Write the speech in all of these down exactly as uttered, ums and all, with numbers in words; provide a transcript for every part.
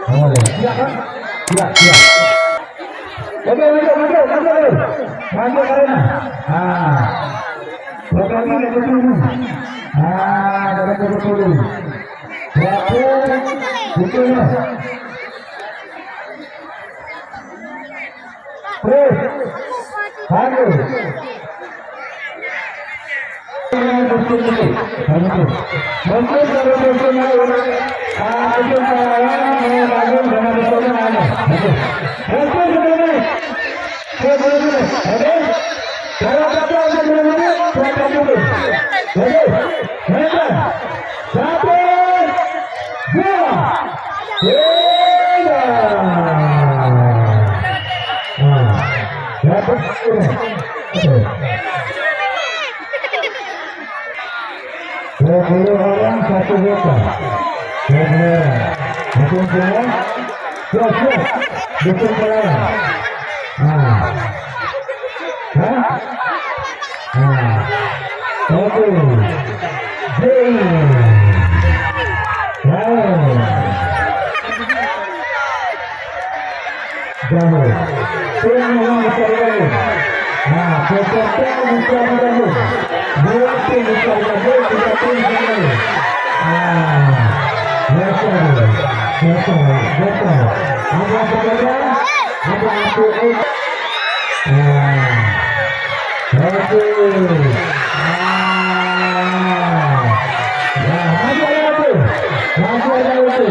Oh, siap, kan? Siap, siap. Oke, masuk, masuk, masuk, masuk. Masuk arena. Ha. Berapa menit itu? Ha, dah betul-betul. Berapa? Betul, ya. Terus. Bagus. Mungkin kalau musim lalu, ah, musim lalu, eh, bagus dengan musim lalu. Bagus. Bagus, bagus. Bagus, bagus. Oke? Kalau tak ada musim lalu, silakan dulu. Bagus. Hebat. Satu, dua, tiga. Nah, dapat. Dua puluh orang satu botol. Dua puluh orang. Dukung semua. Siap, siap. Dukung semua. Nah. Hah? Ah. Oke. Jauh. Jauh. Tengok orang besar jauh. Ah, peserta besar jauh. Dua tim besar jauh, tiga tim besar jauh. Ah. Biasa tu. Biasa. Biasa. Ada pekerja? Ada apa? Ah. Oke. Ah. Ya, masuk lagi tu. Masuk lagi tu.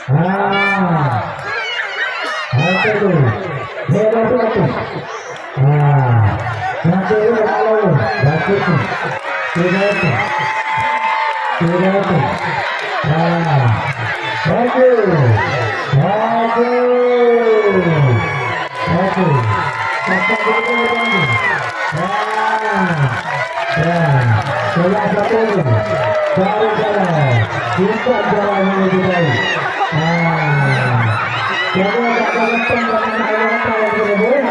Ah. Oke tu. Dia masuk tu. Ah, nanti dia malu. Bagus tu. Sudah tu. Sudah tu. Ah, bagus. Bagus. Bagus. Sampai dulu, dulu. Ah, ya. Salah satu. Baru jalan. Bukan jalan yang lebih baik. Ah. Jadi, agak-agak rentang, jangan ada rentang yang lebih baik.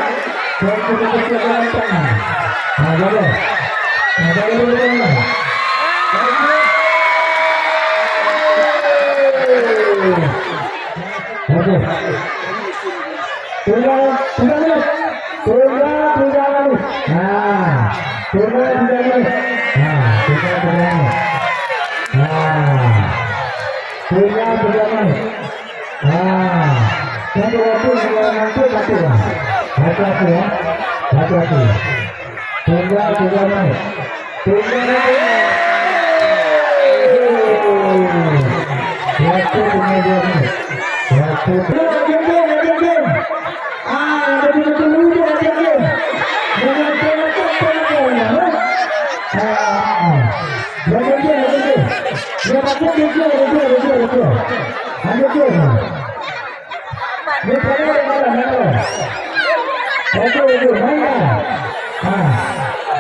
Okey. Tinggal tiga menit. Tinggal tiga menit. Nah, tinggal tiga menit. Nah, tinggal tiga menit. Nah, tinggal tiga menit. Ah, satu waktu dua waktu satu lah. Hati-hati ya. Hati-hati. Tinggal tiga menit. Tinggal tiga menit. Waktu tinggal dua menit. Waktu tinggal. Ah, betul-betul lucu aja tu. Dengan tengok-tengok ya. Ah, ah. Betul-betul, betul-betul. Dia baca betul, betul, betul, betul. Lanjut tu. Ni saya dah malam, malam. Betul, betul, main. Ha.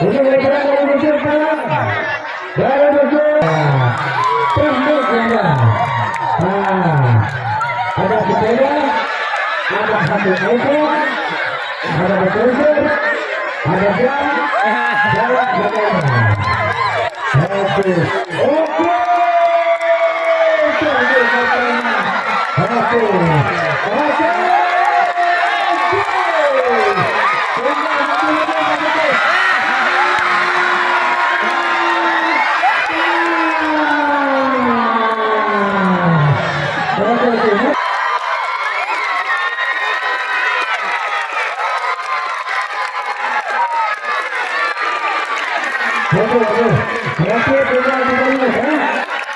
Ini daripada dari musim sekarang. Dari musim. Ha. Terus ni dia. Ha. Ada sepeda, ada satu ekor, ada betul, ada jam, dan sebagainya. Oke. Oke. Oke. Oke. Oke. Betul, betul. Betul, betul, betul, betul, eh.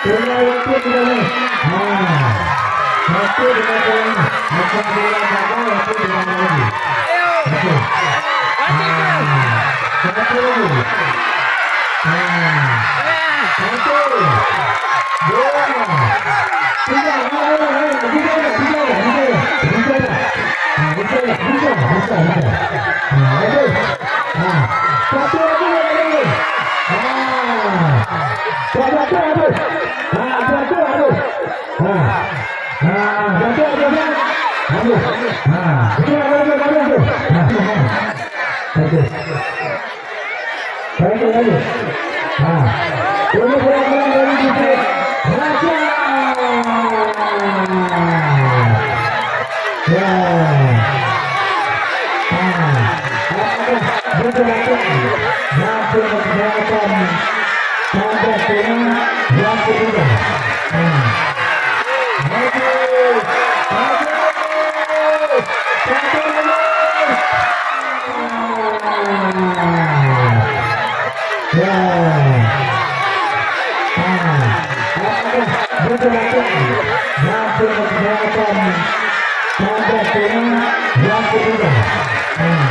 Tinggal waktu tiga menit. Ha. Waktu tiga menit. Macam bola bola, waktu tiga menit. Okey. Ha. Satu lagi. Ha. Satu. Dua. Tiga. Ha, ha, ha. Tiga, tiga, tiga, tiga. Tiga. Ha, tiga, tiga, tiga, tiga. Ha, okey. Ha. Satu lagi, satu lagi. Ha. Satu, satu, satu. Ha, jatuh, aduh. Ha. Ha, jatuh, jatuh. Bagus. Ha, betul, bagus, bagus, bagus. Ha, ha. Bagus. Baik, baik. Ha. Ini bola pulang dari Yusuf. Raja. Ya. Ha. Apakah betul, mampu menggunakan tambah kena yang kedua? Ha. Maju. Maju. Satu lagi. Ya. Ah, apakah betul-betul mampu menggunakan tanda kena yang kedua? Ah,